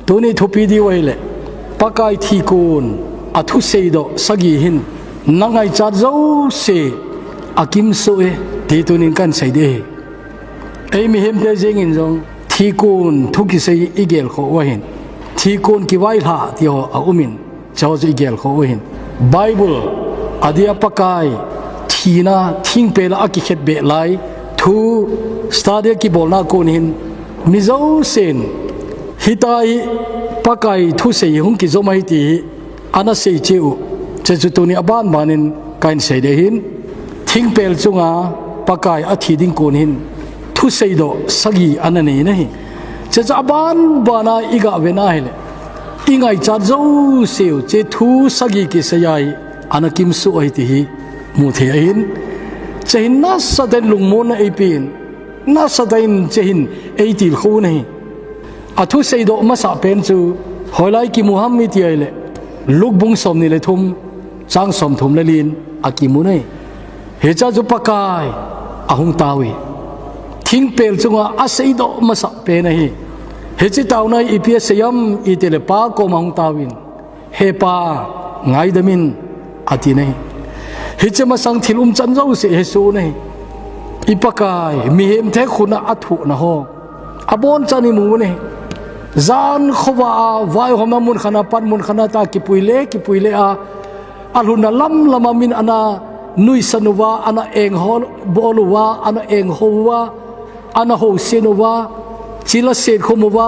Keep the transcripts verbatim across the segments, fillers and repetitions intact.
Tuni thupi diu ahile, Pakai thikon a thusei doh sagi hin na ngaichat jouse a kimsuh e, ti tunin kan sei ding ahi. Ei mihemte jengin jong thikon thu kisei i gelkhoh u ahin, thikon kivailhah ti ho a umin, chuho chu i gelkhoh u ahin. Bible a dia Pakai thina thingpel a kikhetbeh lai thu study a kibolna kon hin mi jousen hitia hi Pakai thusei hung kijom ahi ti hi ana sei cheh u. Chuche chu tuni a banbanin kahin sei ding ahin, thingpel chunga Pakai a thi ding kon hin thusei doh sagi ana nei in ahi. Chuche chu a banbana i gah ve na hile, i ngaichat jouse u chuche thu sagi kisei a hi ana kimsuh ahi ti hi mu thei ahin, chuche hin nasatah in lungmonna eipen, nasatah in chuche hin ei tilkhou u ahi. A thusei doh masah pen chu hoilai kimu ham i ti ahile, Luke bung somni le thum, chang somthum le li in a kimu ahi. Hichea chu Pakai a hung tao ahi. Thingpel chunga a seidoh masah pen ahi. Hiche taona hi ipi a sei ham i ti le, Pa koma hung taovin, He Pa, ngaidam in, ati ahi. Hiche masang thil umchan jouse hesoh u ahi. I Pakai, mihemte khut a a thohna ho abonchan i mu u ahi. Jan khovah a, vaihomna mun khat a, pat mun khat a tia kipui le, kipui le a, a lhunna lamlam a min ana nuisan uva, ana enghou bol uva, ana enghou uva, ana housen uva, chil a setkhum uva,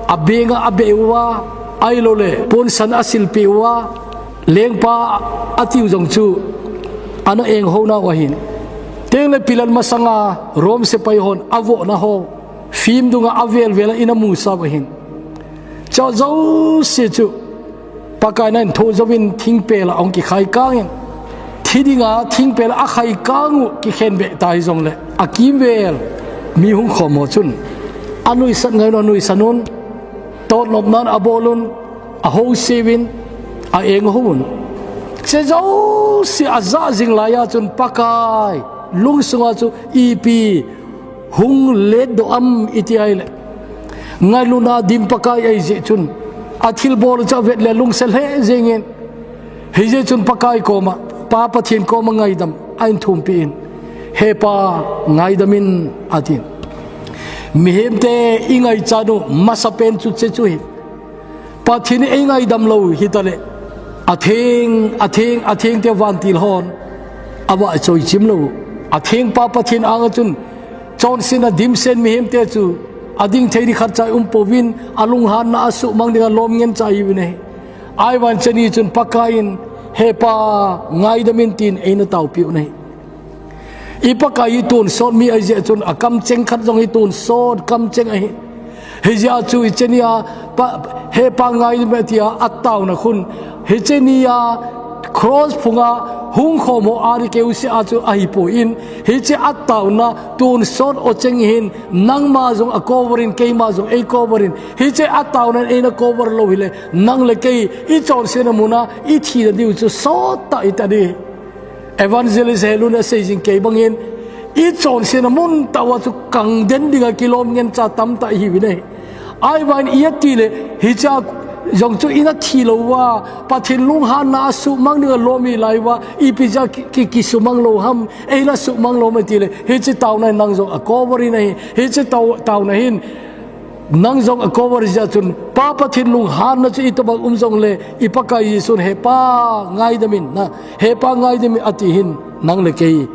a benga a beh uva, ahilouleh ponsan a silpeh uva, lengpa a tiu jong chu ana enghou nau ahin. Tengle pilak masanga Rom sepai hon a vohna ho film dunga a velvel a ina musa u ahin. Chuche jouse chu Pakai in ahin thoh jouvin thingpel a ahung kikhai kangin, thi dinga thingpel a akhai kang u kikhenbeh ta hijongle, a kimvel mi hung khom ho chun a nuisat ngai un a nuisan un, totnopnan a bol un, a housen, a enghou un. Chuche jouse a jah jing laiya chun Pakai lungsunga chu ipi hung letdoh am i ti ahile, ngailutna dim Pakai ahi jeh chun, a thilbol chu a vet le lungset lheh jengin, hijeh chun Pakai koma, Pa Pathen koma ngaidam ahin thumpeh in, He Pa, ngaidam in, atin. Mihemte i ngaichat u masapen chu chuche chu ahi. Pathen in ei ngaidam lou hitale, atheng, atheng, atheng te vantil hon avah choichim lou. Atheng Pa Pathen anga chun chonsetna dimset mihemte chu ading thei ding khatcha um pouvin, a lunghanna a suhmang dinga lom ngen cha ahiuvin ahi. Ahivangin chuche ni chun Pakai in, He Pa, ngaidam in, tin eina taopeh u ahi. I Pakai hi tonsot mi ahi jeh chun a kamcheng khat jong hi tonsot kamcheng ahi. Hijeh a chu hiche nia, Pa, He Pa ngaidam in tia a taona khun, hiche nia cross phunga hung khom ho a ding keu se a chu ahipoi in, hiche a taona tonsot ocheng hin, nangma jong a cover in, keima jong ei cover in, hiche a taona in eina cover lou hile, nang le kei i chonsetna muna i thina diu chu sottah i ta ding. Evangelist Helun a sei jing kei bangin, i chonsetna mun tah uva chu kangden dinga kilom ngen cha tamtah ihiuvin ahi. Ahivangin i ati le, hichea jong chu ina thi lou uva, Pathen lunghanna a suhmang dinga lom ihi lai uva, ipi jeh a ki, ki, kisumang lou ham, eina suhmang lou ham i ti le, hiche taona in nang jong a cover in ahi, hiche tao, taona hin, nang jong a cover jeh chun, Pa Pathen lunghanna chu itobang um jongle, i Pakai Jesun, He Pa, ngaidam in, na, He Pa, ngaidam in, ati hin, nang le kei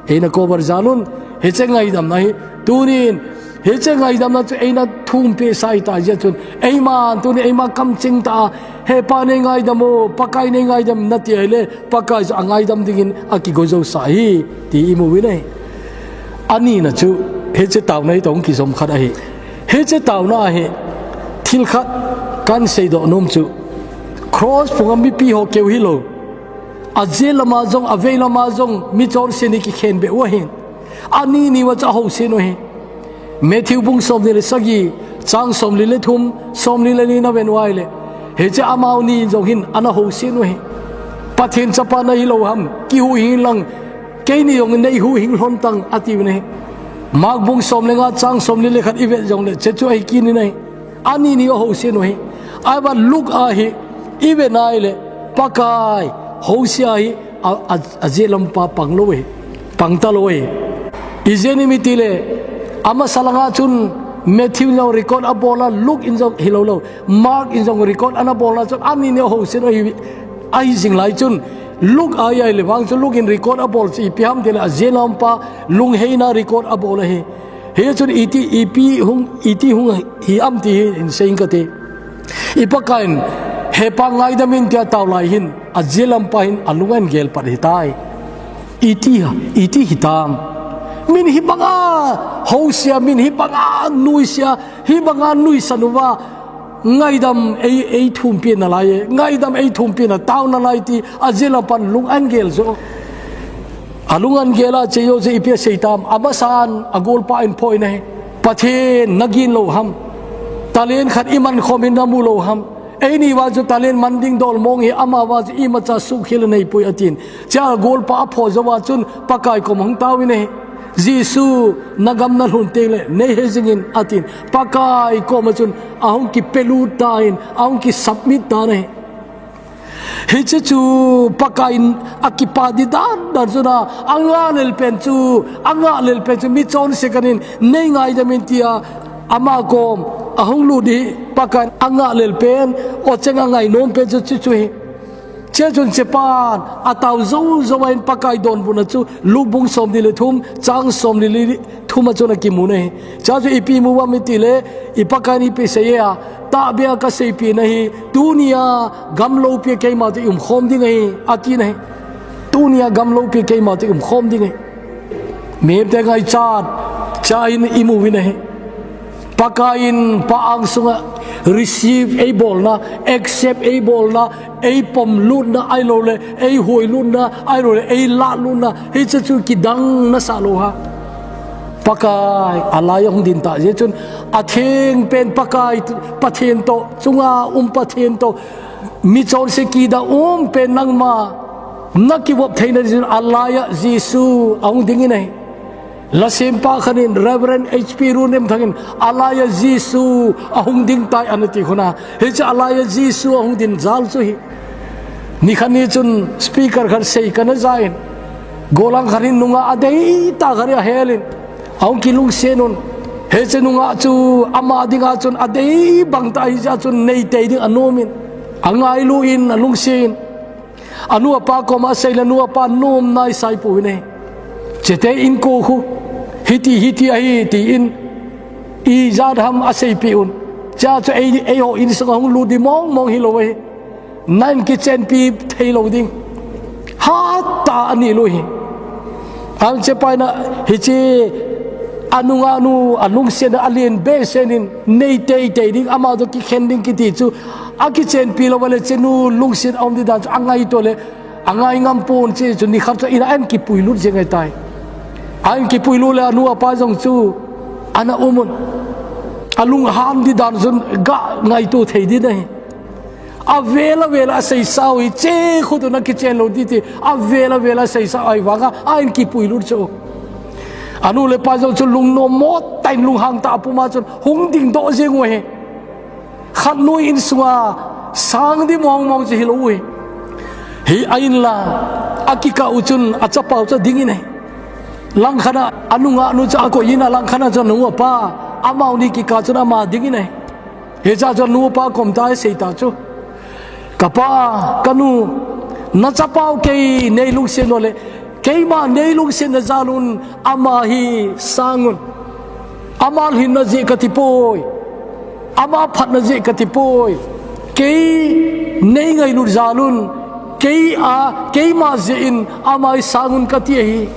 eina cover jal un, hiche ngaidamna hi, tunin, hiche ngaidamna chu eina thumpeh sa ahita jeh chun, eiman, tunin eima kamcheng tah a, He Pa nei ngaidam o, Pakai nei ngaidam in, nati ahile, Pakai chu a ngaidam dingin a kigo jousah ahi, ti i mu uvin ahi. Anina chu, hiche taona hi toh hung kijom khat ahi. Hiche taona ahi, thil khat kahin seidoh nom chu, cross phunga mipi ho keu hilou, a jail lama jong, a vei lama jong, mi chonset ni kikhenbeh u ahin. Ani ni uva chu a housen u ahi. Matthew bung somni le sagi, chang somli le thum, somli le li na ven uva ahile, hiche amau ni jong hin ana housen u ahi. Pathen chapa na hilou ham, kihuhhing lang, keini jong nei huhhing lhon tan, atiuvin ahi. Mark bung som le nga, chang somli le khat i vet jongle, chuche chu ahi kit in ahi. Ani ni a housen u ahi. Ahivang Luke a hi i ve nai le, Pakai, Hosea hi a, a, a jeh lam pa pang lou ahi, pang talou ahi. Ijeh inem itile, amasa langa chun Matthew in jong record abol a, Luke in jong hilou lou, Mark in jong record ana bol a chun, ani ni Hosea in ahi, ahi jing lai chun, Luke a hi ahile vang chu Luke in record abol chu ipi ham tile, a jeh lam pa lungheina record abol ahi. Hichun iti, ipi hung, iti hung hi am ti hi hin sei inge kati. I Pakai in, He Pa ngaidam in tia tao lai hin, a jeh lam pa hin a lung ahin gel pat ahitai. Iti, iti hitam. Min hibanga Hosea, min hibanga nuisea, hibanga nuisan uva, ngaidam ei, ei thumpi nalai e, ngaidam ei thumpi na tao nalai ti, a jeh lam pan lung ahin gel jo. A lung ahin gel a che jo chu ipi asei tam, amasan a golpa in phoh in ahi. Pathen nagin lou ham? Talent khat iman khom in namu lou ham? Eini vang chu talent man ding dol mong hi, ama vang chu imacha suhkhel anei poi atin. Chea golpa aphoh jou a chun Pakai kom hung tao in ahi. Jesu, nagam nalhun teng le nei he jing in atin. Pakai koma chun ahung kipelut tan, ahung kisubmit tan ahi. Hiche chu Pakai in akipa di dan dan chu na, angah lel pen chu, angah lel pen chu, michonse kahin nei ngaidam in tia ama kom ahung lut hi Pakai in angah lel pen, ocheng angai nom pen chu chu chu hi. Chea chun chepan atao jou jou a in Pakai donbutna chu Luke bung somni le thum, chang somli le thum a chun akimu na ahi. Chea chu ipi imu uvam itile, i Pakai in ipi asei e, tahbeh a kaseipeh na hi, tunia gam loupi a keima toh i um khom ding ahi, ati na ahi. Tunia gam loupi a keima toh i um khom ding ahi. Mihemte ngaichat, chea hin imu uvin ahi. Pakai in Pa angsunga receive eibolna, accept eibolna, eipom lutna ahilou le, eihuoi lutna ahilou le, eilah lutna, hiche chu kidang nasah lou ham? Pakai alai a hung ding ta jeh chun, atheng pen Pakai, Pathen toh, chunga um Pathen toh, michonse kidang um pen nangma nakivop theina ding chun alai a Jesu ahung ding in ahi. Lasempa khat in, Reverend H P Runremthang in, alai a Jesu ahung ding tai ana ti khu na. Hiche alai a Jesu ahung ding jal chu hi. Nikhat ni chun speaker khat sei kana ja in, gollhang khat in nungah adei tah khat hi ahel in, ahung kilungset un. Hiche nungah chu ama dinga chun adei bang tah ahi jeh chun neitei ding anom in, angailu in, alungset in. Anu apa koma asei le, anu apa nom naisai poi ne. Chete in ko khu, hiti, hiti ahi, tin ijat ham aseipeh un. Chea chu ei, eiho insung a hung lut ding mong mong hilou ahi. Nahin kichenpi thei lou ding. Hat tah a anei lou hi. Ahin chepa in, hiche anungah nu, alungset a alen behseh in, nei teitei ding, ama toh kikhen ding kiti chu, akichenpi lou a le, chenu lungset a um ding dan chu, angaito le, angai ngam pon, che chu nikhat chu in a ahin kipui lut jeng ahitai. Ahin kipui lut le, anu apa jong chu, ana um un. Alunghan ding dan chun, ga ngaito thei ding ahi. Avel avel a aseisah u hi, che khu toh nakichen lou ding ti, avel avel a aseisah u ahivanga, ahin kipui lut chu. Anu le apa jong chu lungnom mo tah in lunghang tah a puma chun hung dingdoh jeng u ahi. Khat nu insunga sang ding mong mong chu hilou u ahi. Hi a in la, akikah u chun achapa u chu ading in ahi. Langkhat a, anungah nu chu akoi in a, langkhat a chun anu apa, amau ni kikah chun ama ding in ahi. Hichea chun anu apa kom tah a asei ta chu. Ka pa, ka nu, na chapa u kei nei lungset u le, keima nei lungsetna jal un ama hi sang un. Ama lhinna jeh kati poi. Ama phatna jeh kati poi. Kei nei ngailut jal un. Kei a, keima jeh in ama hi sang un kati ahi.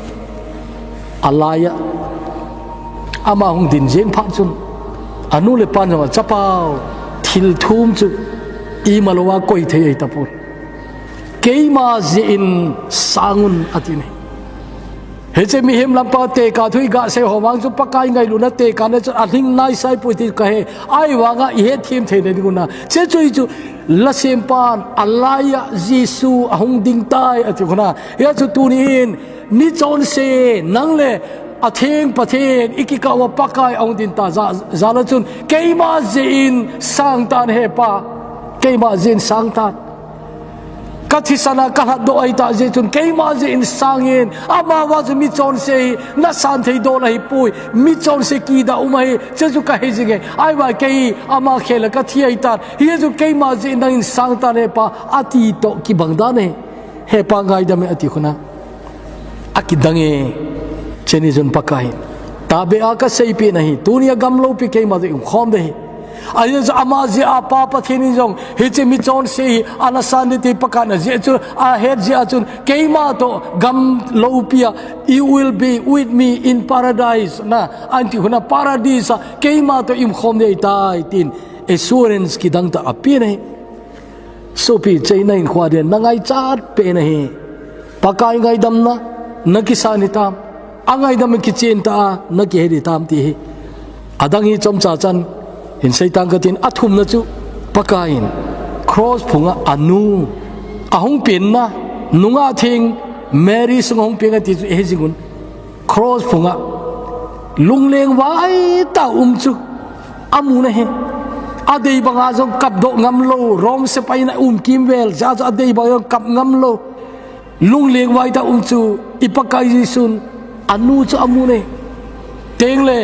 Alai a, ama hung ding jeng phat chun, anu le apan jong achapa u thil thum chu ima lou a koi thei ahi tapon. Keima jeh in sang un ati ne. Hiche mihem lampa tekah thu iga sei ho vang chu Pakai ngailutna tekah na chu alhing naisai poi ti kahe. Ahivanga ihet them thei na ding u na. Hiche chu hi chu lasempan alai a Jesu ahung ding tai ati khu na. Hia chu tunin, michonse, nang le atheng Pathen, ikikah uva Pakai ahung ding ta ja, jal a chun, keima jeh in sang tan he Pa. Keima jeh in sang tan. Ka thisan a ka lhatdoh ahitah jeh chun keima jeh in sangin, amavang chu michonse hi nasan thei dol ahipoi, michonse kidah um ahi, chuchu ka hejing e. Ahivang kei ama khel a ka thi ahitan, hijeh chun keima jeh in nangin sang tan he Pa, ati toh kibang dan ahi. He Pa, ngaidam e, ati khun a, akidang e. Cheni chun Pakai hin, tahbeh a ka seipeh nahi, tunia gam loupi keima toh i umkhom ding ahi. Ajeh chu ama jeh a Pa Pathen in jong hiche michonse hi ana san ding ti Pakai in ajeh chu ahet jeh a chun, keima toh gam loupi a, "You will be with me in paradise," na, ati khun a, Paradise a keima toh i umkhom ding ahitai, tin assurance kidang tah apeh nahi. Sopi, chei na hinkho a dia na ngaichat pen ahi. Pakai ngaidamna na kisan hitam, angaidam kichen tah a na kihet hitam ti hi. Adang hi chomcha chan hin sei tang katin, athumna chu Pakai in cross phunga anu ahung penna, nungah theng Mary sunga hung peng e ti chu i hejing un. Cross phunga lungleng vai tah a um chu amu nahi. Adei banga jong kapdoh ngam lou, Rome sepai in aum kimvel jeh a chu adei banga jong kap ngam lou, lungleng vai tah a um chu i Pakai Jesun anu chu amu nahi. Tengle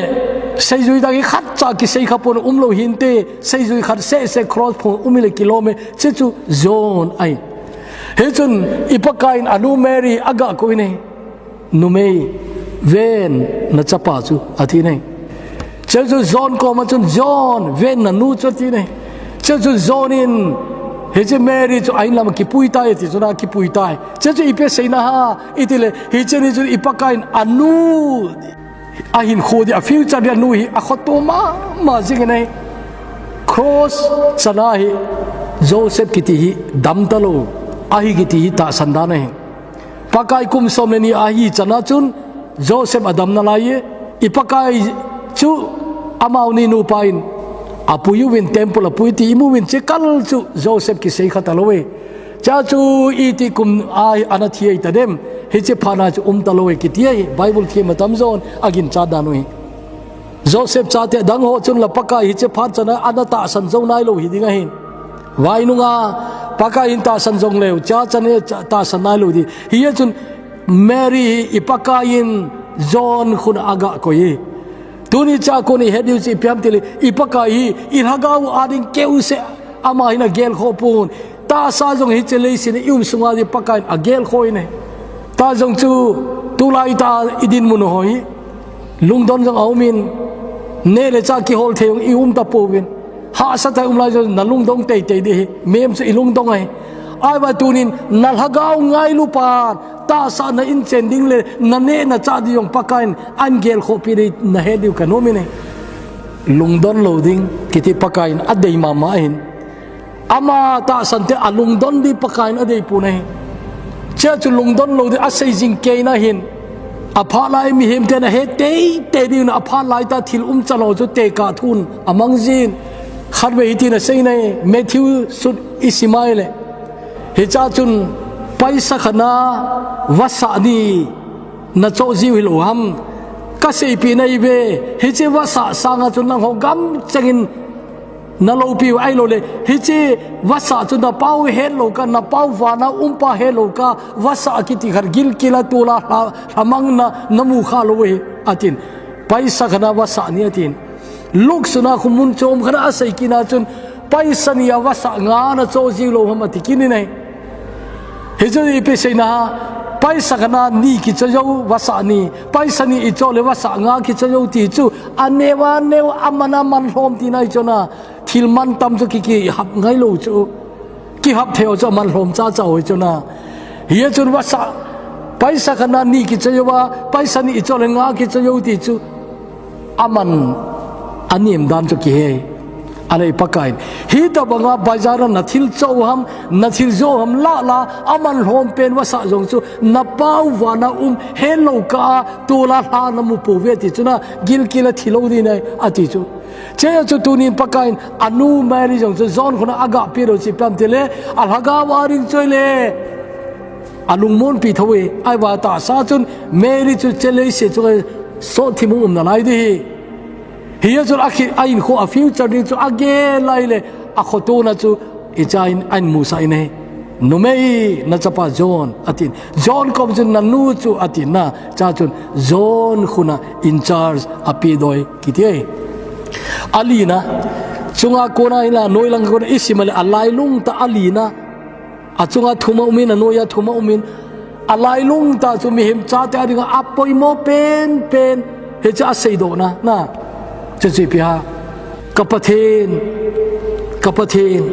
seijui dang hi khatcha kisei kha pon, um lou hinte, seijui khat seh seh cross phung um hile kilom e, chuchu John ahi. Hichun i Pakai in anu Mary aga koi nahi. Numei, ven na chapa chu, ati nahi. Chuchu John koma chun, John, ven na nu chu, ati nahi. Chuchu John in hiche Mary chu a-in lama kipui tai, ati chun akipui tai. Chuchu ipi aseina ham itile, hiche ni chun i Pakai in anu ahinkho ding, a future ding anu hi akhoto mama jing in ahi. Cross chana hi Joseph kiti hi dam talou ahi kiti hi tahsan dan ahi. Pakai kum som le ni ahi chana chun Joseph adam nalai e. I Pakai chu amau ni nupa in apui uvin, temple apui ti imu uvin, chekal chu Joseph kisei kha talou e. Chuchu iti kum a ana thi ahi tadem, hiche phat na chu um talou e kiti ahi. Bible thiem atamjon aginchat dan u ahi. Joseph chate dang ho chun la Pakai hiche phat chana ana tahsan jou nailou hiding ahin. Vai nunga Pakai in tahsan jongleu, cha chana tahsan nailou ding. Hijeh chun Mary hi i Pakai in John khun a aga koi e. Tuni cha kon ihet diu chu ipi ham itile, i Pakai hi i lhagao a ding keuseh ama hin agelkhoh pon. Tahsa jong hiche leiset a i um sunga ding Pakai in agelkhoh in ahi. Tah jong chu tulai tah a i dinmun ho hi lungdon jong aumin, neh le chah kihol thei jong i um tapouvin. Hahsatah a i um lai jong na lungdong teitei ding ahi. Mihem chu i lungdong ahi. Ahivang tunin na lhagao ngailu pan tahsa na in chen ding le na neh na chah ding jong Pakai in ahin gelkhohpi ding na het diu ka nom in ahi. Lungdon lou ding kiti Pakai in adei mama ahin. Ama tahsan te alungdon ding Pakai in adei pon ahi. Chuchu lungdon lou ding asei jing kei in ahin. Aphat lai mihem ten ahet teitei diu in, aphat lai tah thil umchan ho chu tekah thu in amang jin. Khatvei hitin asei in ahi, Matthew sut i sim a ahile. Hichea chun paisa khat na vasah ni na choh jiu hilou ham. Ka seipeh nahi uve, hiche vasah sanga chun nangho gam chengin na loupi u ahilouleh, hiche vasah chu na Pa u hetlou kah, na Pa u vana um pa hetlou kah, vasah kiti khat gilkel a tol a lha, lhamang na, na mu kha lou u ahi, atin. Paisa khat na vasah ni atin. Luke sut a khu mun chom khat a asei kit na chun, paisa ni a vasah nga na choh jiu lou ham ati kit in ahi. Hichu ipi seina ham, paisa khat na ni kichoh jou, vasah ni, paisa ni i choh le vasah nga kichoh jou ti chu, aneo aneo, aman aman lhom tina ahi chu na, thil mantam chu ki, kihap ngailou chu. Kihap thei ho chu aman lhom chacha u ahi chu na. Hia chun vasah, paisa khat na ni kichoh jou a, paisa ni i choh le nga kichoh jou ti chu. Aman, anem dan chu kihe. Ahile Pakai in, hitobanga bazar a na thil choh u ham, na thil joh u ham lah la, aman lhom pen vasah jong chu, na Pa u vana um hetlou kah a, tol a lha na mu pouve ti chu na, gilkel a thi lou ding ahi, ati chu. Chuche chu tunin Pakai in anu Mary jong chu John khun a agahpeh lou chu ipi ham itile, alhagao a ding chu ahile alungmonpi thou e, ahivang tahsa chun Mary chu hiche leiset chunga sotthim hung um nalai ding ahi. Hia chun akhi, ahinkho, a future ding chu agel lai le, akhotona chu Hiche a hin ahin musah in ahi. Numei, na chapa John, atin. John koma chun nanu chu, atin na. Chua chun John khu in charge apehdoh e, kiti ahi. Alina, chunga kona hinla, noi lang kona isim a le alailung tah alina. Achunga thum aumin, anoiya thum aumin. Alailung tah chu mihem chate a dinga apoimo penpen. Hiche a seidohna, na. Chuche chu ipi ham. Ka Pathen, ka Pathen,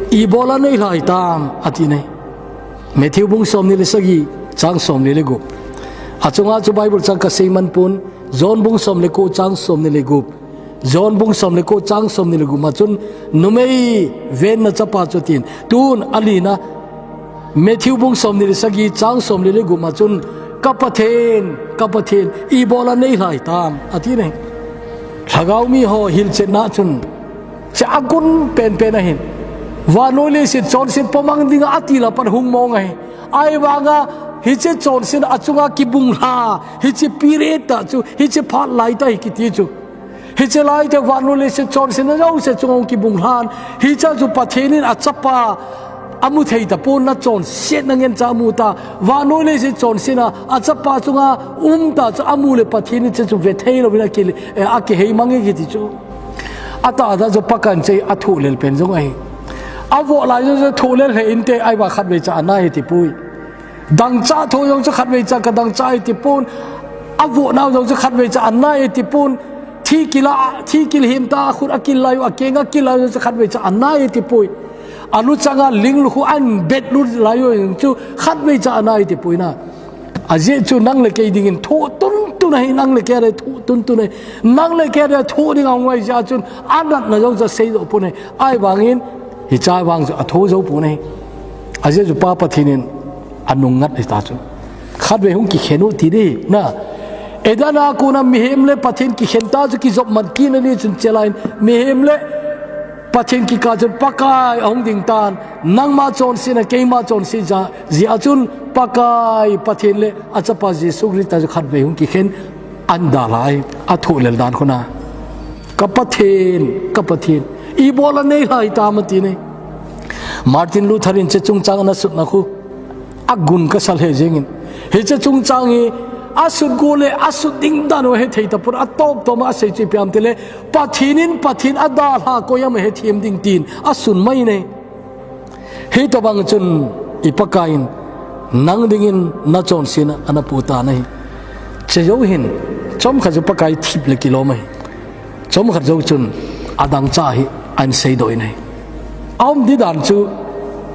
ibola neilhai tam, ati nai. Matthew bung somni le sagi, chang somli le gup. Achunga chu Bible chang kasei man pon, John bung som le ko, chang somni le gup. John bung som le ko, chang somni le gup ma chun, numei, ven na chapa chu, atin. Tun alina, Matthew bung somni le sagi, chang somli le gup ma chun, ka Pathen, ka Pathen, ibola neilhai tam, ati nai. Lhagao mi ho hilchetna chun, hiche agun penpen ahin. Vannoi leiset chonset pomang dinga ati lah a pat hung mong ahi. Ahivanga hiche chonset achunga kibung lha, hiche period tah chu, hiche phat lai tah hi kiti chu. Hiche lai tah vannoi leiset chonsetna jouse chunga kibung lhan. Hiche chu Pathen in achapa amu thei tapon, na chonsetna ngen cha amu ta. Vannoi leiset chonsetna achapa chunga um tah chu amu le Pathen in hiche chu ve thei louvin akile, eh, akihei mang e kiti chu. Atah tah chu Pakaiyin hiche athohlel pen jong ahi. Avoh lai jong chu thohlel lheh inte, ahivang khatvei cha anai e tipoi. Dangchah tho jong chu khatvei cha ka dangchah e tipon. Avoh nau jong chu khatvei cha anai e tipon. Thi kila, thi kil him tah a khut akil lai u, akeng akil lai u jong chu khatvei cha anai e tipoi. Alu changa ling lukhuh ahin bet lut lai u jong chu khatvei cha anai e tipoi na. Ajeh chu nang le kei dingin thoh tuntun ahi, nang le kei a dingin thoh tuntun ahi. Nang le kei a dingin thoh ding ahung ahi jeh chun anatna jong chu aseidoh pon ahi. Ahivangin, hiche vang chu atho jou pon ahi. Ajeh chu Pa Pathen in anung ngat ahi ta chu. Khatvei hung kikhen u ti ding, na. Eden a kona mihem le Pathen kikhen ta chu kijop man kit na ni chun hiche lai in mihem le Pathen kikah chun Pakai ahung ding tan, nangma chonsetna, keima chonset jeh a chun Pakai Pathen le achapa Jesu Christa chu khatvei hung kikhen ahin dalhai, athohlel dan khu na. Ka Pathen, ka Pathen, ibola neilhai tam ati nai. Martin Luther in hiche chungchang ana sutna khu agun kasa lheh jengin. Hiche chungchang hi asut go le asut ding dan u hethei tapon, atop toma asei chu ipi ham itile, Pathen in Pathen adalha koi ham ahethem ding tin asun mai nai. Hitobang chun i Pakaiyin nang dingin nachonsetna ana pu tan ahi. Hiche jou hin, chomkhat chu Pakai thip le kilom ahi. Chomkhat jou chun adangchah hi ahin seidoh in ahi. Aum ding dan chu,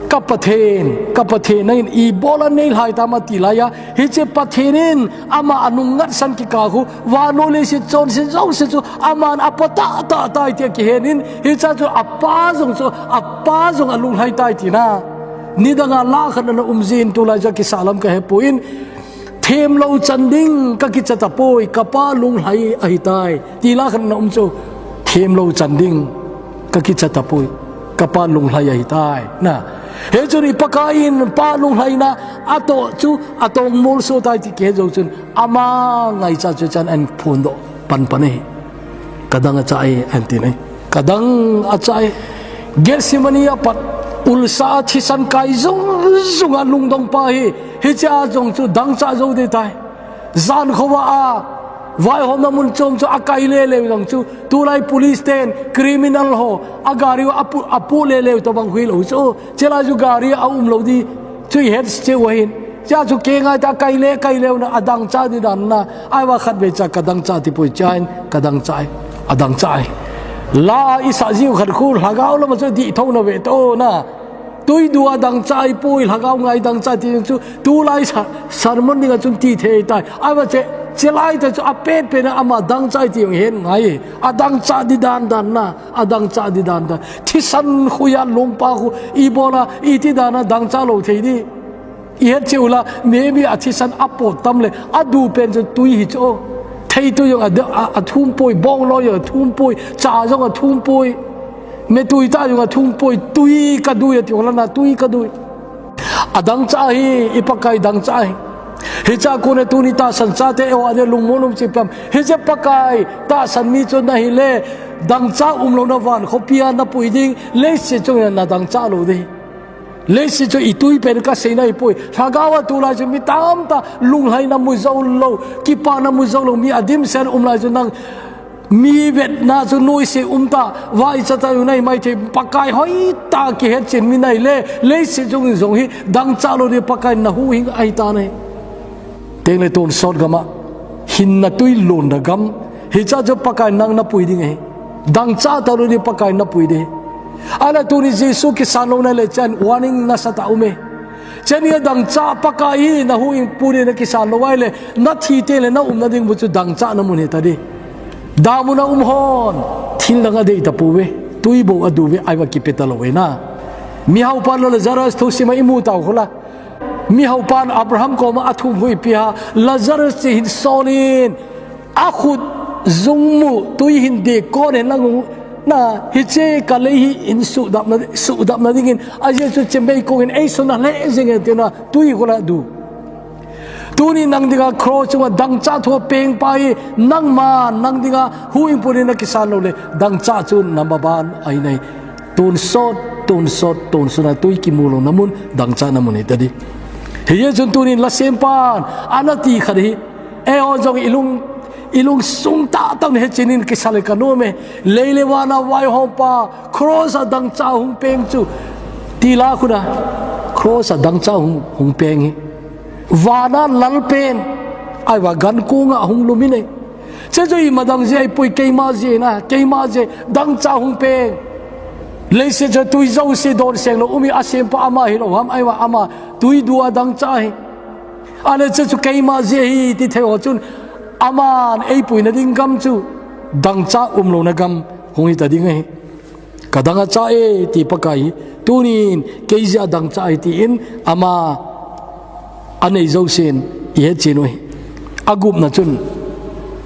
ka Pathen, ka Pathen, nangin ibola neilhai tam ati laiya, hiche Pathen in ama anung ngatsan kikah khu, vannoi leiset chonset jouse chu aman apa tah tah tai tia kihen in, hiche chu apa jong chu, apa jong alunglhai tai tina. Nidanga la khat ana um jin, tulai chu akisah lam kahepon, themlou chan ding kakicha tapoi, ka Pa lunglhai ahitai. Ti la khat ana um chu, themlou chan ding kakicha tapoi, ka Pa lunglhai ahitai. Na, hichun i Pakaiyin Pa lunglhaina atoh chu atong molso tai ti kihe jou chun, ama ngaicha chu chan ahin phondoh panpan ahi. Ka dang achah e, ahin ti nai. Ka dang achah e. Gethsemane a pat ulsa a thisan kai jung jung a lungdong pa hi, hiche a jong chu dangchah jou ding tai. Jan khovah a vaihomna mun chom chu akai lele u jong chu, tulai police ten criminal ho agari u apu, apu lele u tobang hilou chu, hiche lai chu gari aum lou ding chu ihet cheh u ahin. Hiche chu kei ngai ta, kai le, kai le u na, adangchah ding dan na. Ahivang khatvei cha ka dangchah tipoi, hiche a hin ka dangchah e, adangchah e. La a isah jiu khat khu, lhagao lama chu dih thou na ve to na. Tui du a dangchah ahipoi, lhagao ngai dangchah ti chu, tulai sa, sermon dinga chun ti thei tai. Ahivang hiche, hiche lai tah chu apet pet na ama dangchah e ti jong ihet ngai e. Adangchah ding dan dan na, adangchah ding dan dan. Thisan khu a lungpa khu, ibola, iti dan a dangchah lou thei ding. Ihet cheh u la, maybe athisan apot tam le, adu pen chu tui hi chu. Thei tui jong a, a, athum poi, bongnoi jong athum poi, cha jong athum poi. Metui tah jong athum poi, tui kadui ati u la na, tui kadui. Adangchah hi, i Pakai dangchah hi. Hiche a kona tuni tahsan chate eiho a dia lungmon um chu ipi ham? Hiche Pakai tahsan mi chu nahi le, dangchah umlouna van khopia napui ding, leiset chunga nadangchah lou ding. Leiset chu itui pen kasei nahi poi. Lhagao a tulai chu mi tamtah lunglhaina mu jou lou, kipana mu jou lou, mi adimset um lai chu nang mi vetna chu noise um ta, vaicha ta u nahi maithei, Pakai hoitah kihetchen mi nahi le, leiset chung jong hi dangchah lou ding Pakai nahuhhing ahi tan ahi. Tengle tonsot gam a, hinna tui lonna gam, hiche a chu Pakai nang napui ding ahi. Dangchah talou ding Pakai napui ding. Ahile tuni Jesu kisan louna le chan warning nasatah um e. Cheni a dangchah Pakai hi nahuhhingpu ding nakisan lou ahile, nathi tengle naumna ding mun chu dangchahna mun hita ding. Damun a um hon, thil dang adei tapouve, tui bou adu uve, ahivang kipe talou ahi na. Mihaupan le Lazarus thusim a imu tau khu la. Mihaupan Abraham koma athum khu ipi ham, Lazarus chu hin sol in, akhut jung mu tui hin dek kon hen lang u, na, hiche kalei hi hin suhdapna, suhdapna dingin, ajeh chu chemei kong in eisona lheh jeng e tina, tui khu la adu. Tuni nang dinga cross chunga dangchah thu apeng pa hi, nangman nang dinga huhhingpu ding nakisan lou le, dangchah chu namaban ahi nai. Tonsot, tonsot, tonsot a tui kimu louna mun, dangchahna mun hita ding. Hijeh chun tunin lasempan anati khat hi, eiho jong ilung, ilung sung tahtah in hechen in kisa le kanom e. Lei le van a vaihompa, cross a dangchah hung peng chu, tila khu na, cross a dangchah hung, hung peng hi. Van a lalpen, ahivang gan kong a hung lum in e. Hiche chu imadang jeh ahipoi, keima jeh na, keima jeh, dangchah hung peng. Leiset chu tui jouse donseng lou um hi, asempa ama hilou ham, ahivang ama tui du a dangchah ahi. Ahile hiche chu keima jeh ahi ti thei ho chun, aman eipuina ding gam chu dangchah umlouna gam hung hita ding ahi. Kadang achah e ti Pakai hi, tunin kei jeh a dangchah ahi tin ama anei jousen ihetchen u ahi. Agupna chun,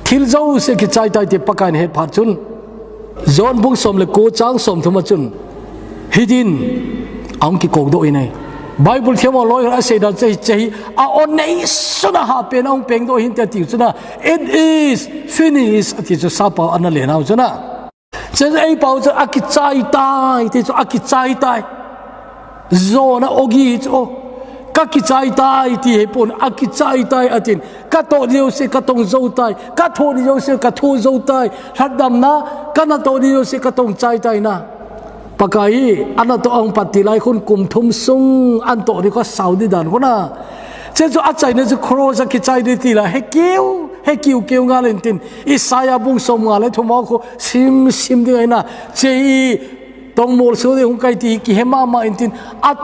thil jouse kichai tai ti Pakai in ahet phat chun, John bung som le ko chang somthum a chun, hitin ahung kikoudoh in ahi. Bible themmo loi khat asei dan chu hiche hi, a-o neisun a hahpen ahung pengdoh hin ti atiu chun a, "It is finished," ati chu sappao ana lenau chun a. Hiche eipao chu akichai tai, ti chu akichai tai. Jona ogi chu, o, kakichai tai ti hipon, akichai tai atin. Katoh ding jouse katong jou tai, kathoh ding jouse kathoh jou tai. Lhatdamna, kanatoh ding jouse katong chai tai na. Pakai hi, anatoh ahung pat tilai khun kum thum sung anatoh ding khu asao ding dan khu na. Hiche chu achaina chu cross a kichai ding tilai, he kiu, he kiu kiu ngal in tin. Isaiah bung somnga le thum a khu sim sim ding ahi na. Hiche hi tongmol so ding hung kahi ti hi kihe mama in tin. A,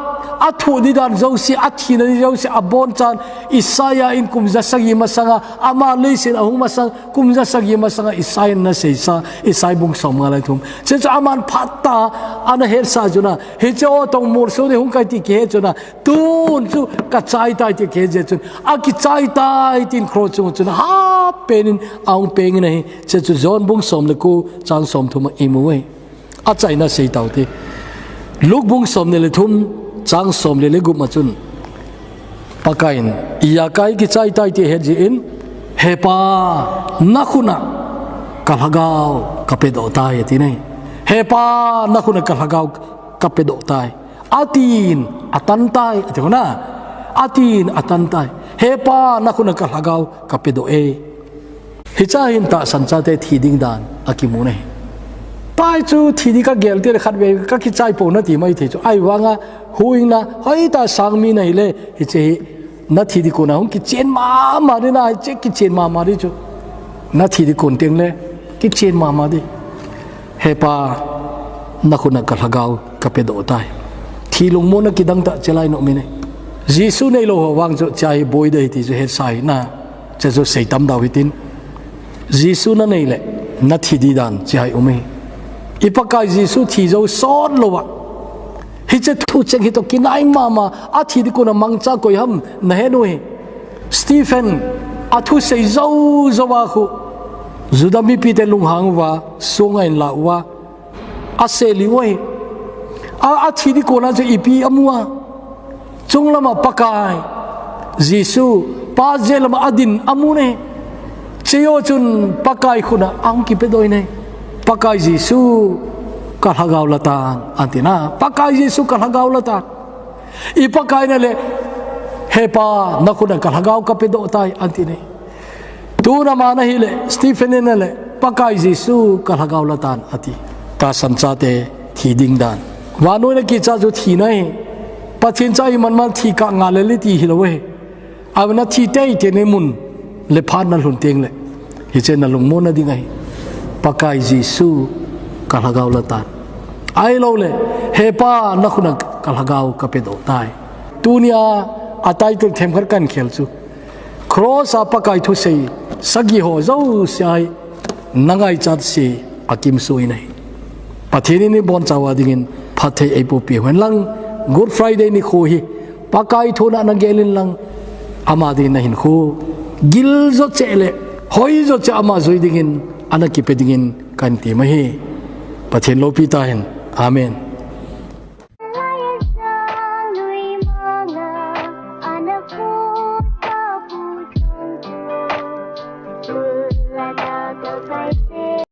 athoh ding dan jouse, athina ding jouse abonchan Isaiah in kum ja sagi masanga, ama leiset a ahung masang, kum ja sagi masanga Isaiah in ana seisa, Isaiah bung somnga le thum. Hiche chu aman phatah a ana hetsah chu na, hiche o tongmol so ding hung kahi ti kihe chu na, tun chu kachai tai ti kihe jeh chun, akichai tai tin cross chunga chun hahpen in ahung peng in ahi. Hiche chu John bung som le ko chang somthum a imu ahi. Achaina sei tau hite. Luke bung somni le thum chang somli le gup ma chun, Pakai in, ijakai kichai tai ti ahet jeh in, He Pa, nakhut a kalhagao kapedoh tai, ati nai. He Pa, nakhut a kalhagao kapedoh tai. Atin, atan tai, ati khu na. Atin, atan tai. He Pa, nakhut a kalhagao kapedoh e. Hiche a hin tahsan chate thi ding dan akimu ahi. Pai chu thi ding kagel tile khatvei kakichai pou nati maithei chu. Ahivanga huhhingna hoitah sang mi nahile, hiche hi nathi ding kon a hung kichen mama ding na, hiche kichen mama ding chu. Nathi ding kon tengle kichen mama ding. He Pa, nakhut a kalhagao kapedoh tai. Thi lungmonna kidang tah chelai nom in ahi. Jesu neilou ho vang chu hiche hi boi ding ahi ti chu hetsah hih in. Hiche chu seitam dau hitin. Jesu nanei le, nathi ding dan hiche hi um ahi. I Pakai Jesu thi jou sot louva, hiche thucheng hi toh kinai mama, athi ding kon a mangcha koi ham nahet u hi. Stephen, athusei jou jouva khu Juda mipite lunghang uva, sunga ahin la uva, aseli u ahi. A, athi ding kon a chu ipi amu a. Chunglam a Pakai Jesu, Pa jeh lama adin amun ahi. Chejou chun Pakai khut a ahung kipedoh in ahi. Pakai Jesu ka lhagao la tan, anti na. Pakai Jesu ka lhagao la tan. I Pakai nale, He Pa, na khut a ka lhagao ka pedoh tai, anti ne. Tuna ama nahile, Stephen in nale, Pakai Jesu ka lhagao la tan, ati. Tahsan chate thi ding dan. Vannoi a kicha chu thina ahi. Pathen cha iman man thi kah ngal le ti hilou ahi. Ahin thi teitei in mun le phat na lhun teng le, hiche na lungmon na ding ahi. Pakai Jesu ka lhagao la tan. Ahilou le, He Pa, na khut a ka lhagao ka pedoh tai. Tunia a title themkhat kahin khel chu, Cross a Pakai thusei sagi ho jouse ahi. Na ngaichat se a kimsui nai. Pathen in ibon chauva dingin phatthei eiboh peh hen lang, Good Friday nikho hi Pakai thuna na gel in lang, ama dingin na hinkho gil jo cheh le hoi jo cheh ama jui dingin ana kipe dingin kahin ti ma hi. Pathen loupi tahen. Amen.